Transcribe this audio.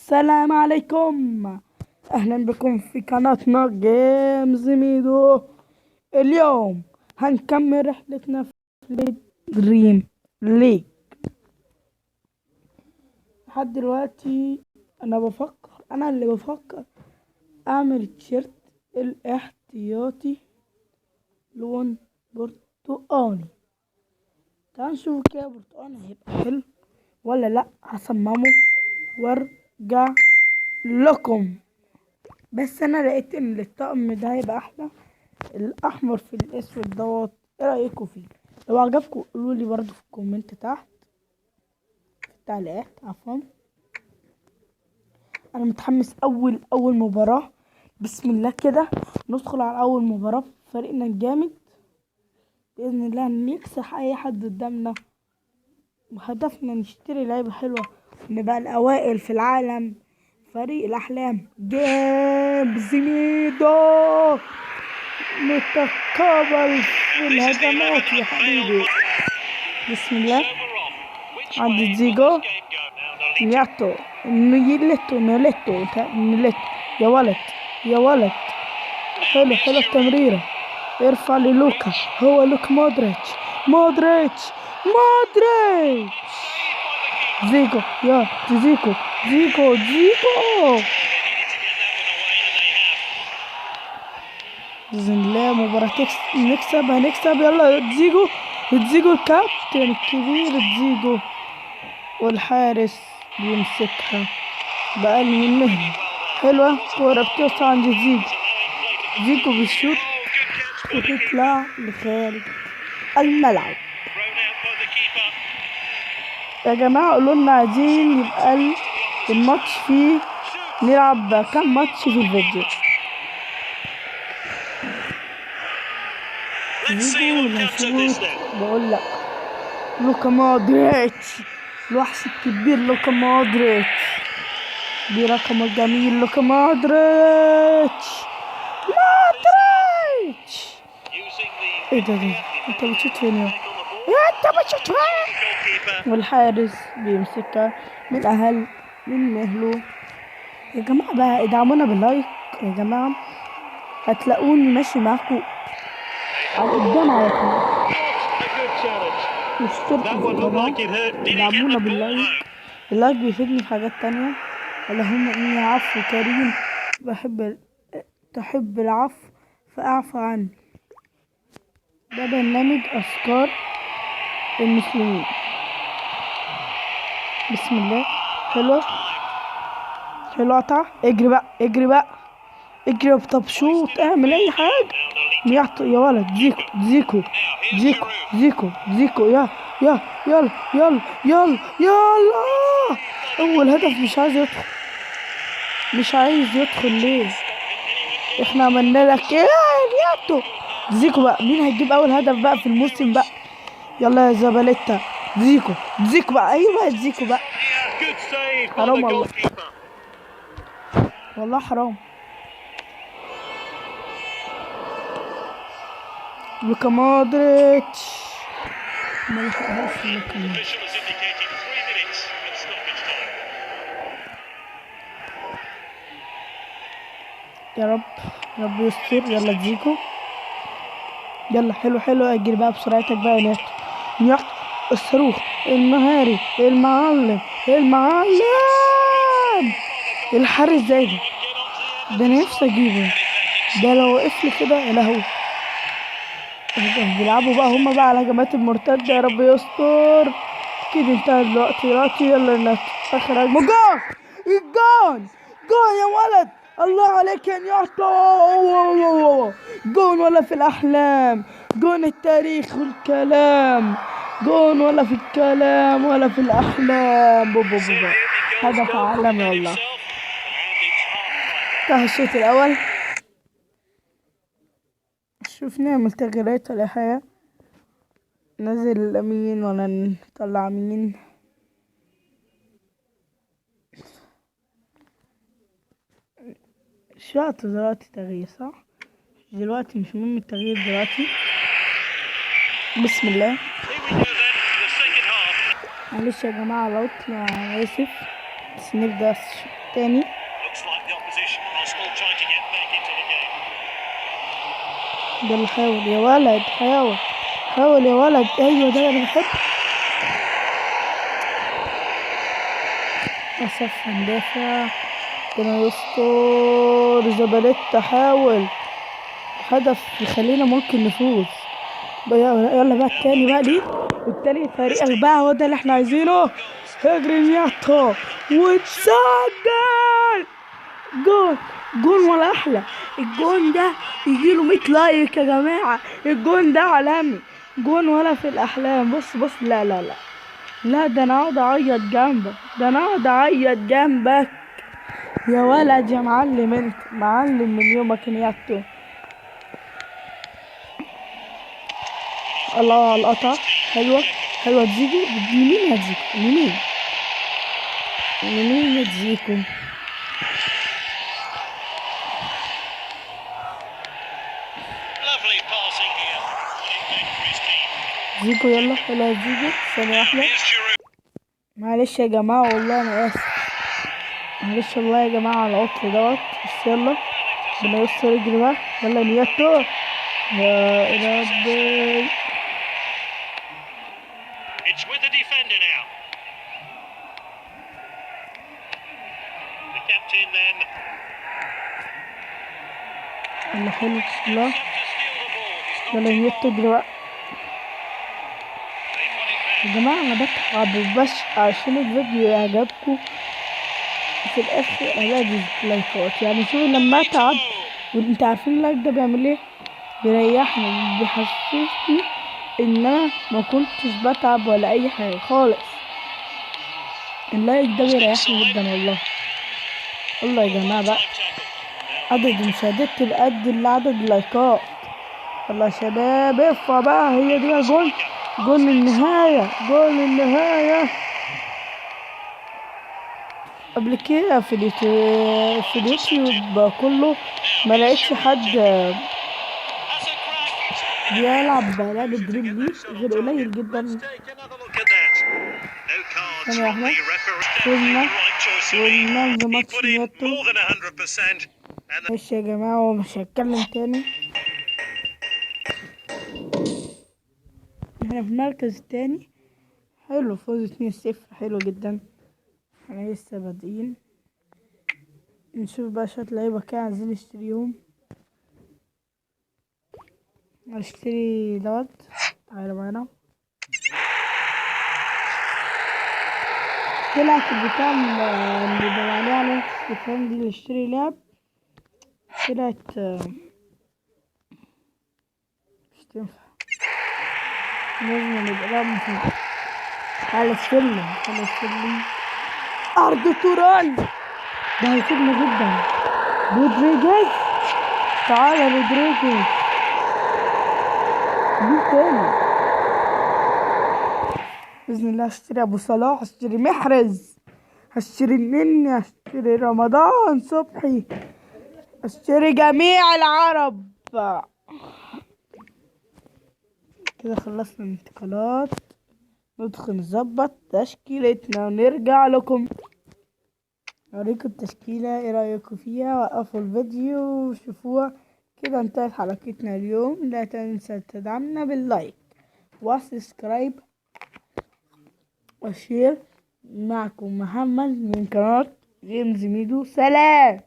السلام عليكم، اهلا بكم في قناتنا Games ميدو. اليوم هنكمل رحلتنا في Dream League. لحد دلوقتي انا اللي بفكر اعمل تيشيرت الاحتياطي لون برتقاني. تعال نشوف كده برتقاني هيبقى حلو ولا لا. هصممه وارجع لكم. بس انا لقيت ان الطقم ده هيبقى احلى، الاحمر في الاسود دوت. ايه رايكم فيه؟ لو عجبكم قولوا لي برضو في ال comment تحت، في التعليقات عفوا. انا متحمس اول مباراه. بسم الله كده ندخل على اول مباراه فريقنا الجامد باذن الله نكسح اي حد قدامنا، وهدفنا نشتري لعيبه حلوه نبقى الاوائل في العالم. فريق الاحلام Games ميدو نتقابل في الهجمات يا حبيبي. بسم الله. عند زيجو نياتو نيلتو نيلتو نيلتو، يا ولد يا ولد، حلو حلو التمريرة. ارفع للوكا، هو لوكا مودريتش مودريتش مودريتش، زيكو يا زيكو زيكو زيكو. بإذن الله مباراة نكسب، هنكسب. يلا زيكو زيكو الكابتن الكبير زيكو، والحارس بيمسكها بأقل من مهله. حلوة كورة بتوصل عند زيكو، زيكو بيشوط وتطلع لخارج الملعب. يا جماعة قولوا لنا عايزين يبقى الماتش فيه نلعب كام ماتش في الفيديو. زيكو بقول لا، لوكا مودريتش الوحش الكبير، لوكا مودريتش برقمه الجميل، لوكا مودريتش مودريتش. ايه ده ده انت بتشوت فين يا انت بتشوت فين؟ والحارس بيمسكها من اهل من مهله. يا جماعة بقى ادعمونا بال like يا جماعة، هتلاقوني ماشي معاكم على قدام على طول. واشتركوا في القناة، ادعمونا بال like، ال like بيفيدني في حاجات تانية. اللهم اني عفو كريم بحب تحب العفو فاعفو عني. ده برنامج اذكار المسلمين. بسم الله. حلو حلو، قطع. اجري بقى اجري بقى اجري. طب شوط، اعمل اي حاجه. يا ولد زيكو زيكو زيكو زيكو زيكو، يا يا يلا يلا يلا يلا. اول هدف مش عايز يدخل، مش عايز يدخل ليه؟ احنا عملنا لك ايه يا نياتو؟ زيكو بقى مين هيجيب اول هدف بقى في الموسم بقى؟ يلا يا زباليتا. زيكو زيكو بقى، ايوه زيكو بقى. حرام والله، والله حرام. لوكا مودريتش ما لحقهاش لوكا مودريتش. يا رب يا رب يستر. يلا زيكو يلا، حلو حلو، اجري بقى بسرعتك بقى يا نياتو. نياتو الصاروخ المهاري المعلم المعلم. الحارس زي ده، ده انا نفسي اجيبه ده. لو وقف لي كده يا لهوي. بيلعبوا بقى هما بقى على هجمات المرتدة. يا رب يستر. اكيد انتهى دلوقتي دلوقتي. يلا نياتو اخر هجمة. جون الجون جون يا ولد، الله عليك يا نياتو. جون ولا في الاحلام، جون التاريخ والكلام، جون ولا في الكلام ولا في الاحلام. بو بو بو بو. هدف عالمي والله. انتهى الشوط الاول. شوف نعمل تغييرات ولا حاجة. نزل مين ولا نطلع مين؟ مش وقت دلوقتي تغيير صح؟ دلوقتي مش مهم التغيير دلوقتي. بسم الله. معلش يا جماعة لو انا اسف، بس نبدأ التاني. يلا حاول يا ولد، حاول حاول يا ولد. ايوه ده انا بحبه. اسف ندافع، ربنا يستر. زباليتا حاول، هدف يخلينا ممكن نفوز. يلا بقى التاني بقى ليه، والتاني فريقك بقى هو ده اللي احنا عايزينه. اجري نياتو وتسجل جون، جون ولا احلى. الجون ده يجيله 100 like يا جماعة، الجون ده عالمي، جون ولا في الاحلام. بص بص، لا لا لا لا، ده انا اقعد اعيط جنبك، ده انا اقعد اعيط جنبك يا ولد يا معلم، انت معلم من يومك نياتو. الله على القطع، حلوة حلوة. تزيكو لمين يا تزيكو؟ لمين لمين يا تزيكو؟ زيكو يلا، حلوة زيكو. ثانية واحدة، معلش يا جماعة والله أنا آسف، معلش والله يا جماعة على العطل دوت، بس يلا ربنا يستر. اجري بقى، يلا نياتو يا ربي. يلا حلو، يلا يلا نياتو اجري بقى. يا جماعة أنا بتعب وبشقى عشان الفيديو يعجبكم، في الآخر ألاقي لايكات. يعني شوفوا لما أتعب، وأنت عارفين ال like ده بيعمل إيه؟ بيريحني، بيحسسني إن أنا ما كنتش بتعب ولا أي حاجة خالص. ال like ده بيريحني جدا والله. والله يا جماعة بقى عدد المشاهدات تبقى قد عدد اللايكات. يلا يا شباب ارفع بقى، هي دي بقى جول، جول النهاية، جول النهاية. قبل كده في اليوتيوب كله ما لقيتش حد بيلعب لعبة Dream League غير قليل جدا. ثانية واحدة، فزنا والمان ماتش نياتو. ماشي يا جماعة، ومش هتكلم تاني. احنا في المركز التاني، حلو، فوز 2-0، حلو جدا. احنا لسه بادئين، نشوف بقى شوية لعيبة كده عايزين نشتريهم. هشتري دوت، تعالوا معانا. طلعت البتاع اللي بقى عليه علامة الاستفهام دي اللي اشتري لعب، طلعت مش تنفع، لازم يبقى لعب مفيد. على السلم، على السلم. أرض توران ده هيفيدنا جدا. رودريجيز، تعالى رودريجيز، مين تاني؟ بإذن الله هشتري أبو صلاح، هشتري محرز، هشتري النني، هشتري رمضان صبحي، هشتري جميع العرب. كده خلصنا الانتقالات، ندخل نظبط تشكيلتنا ونرجع لكم اوريكم التشكيلة، ايه رأيكم فيها؟ وقفوا الفيديو وشوفوها. كده انتهت حلقتنا اليوم، لا تنسى تدعمنا بال like و subscribe و share. معكم محمد من قناة Games ميدو، سلام.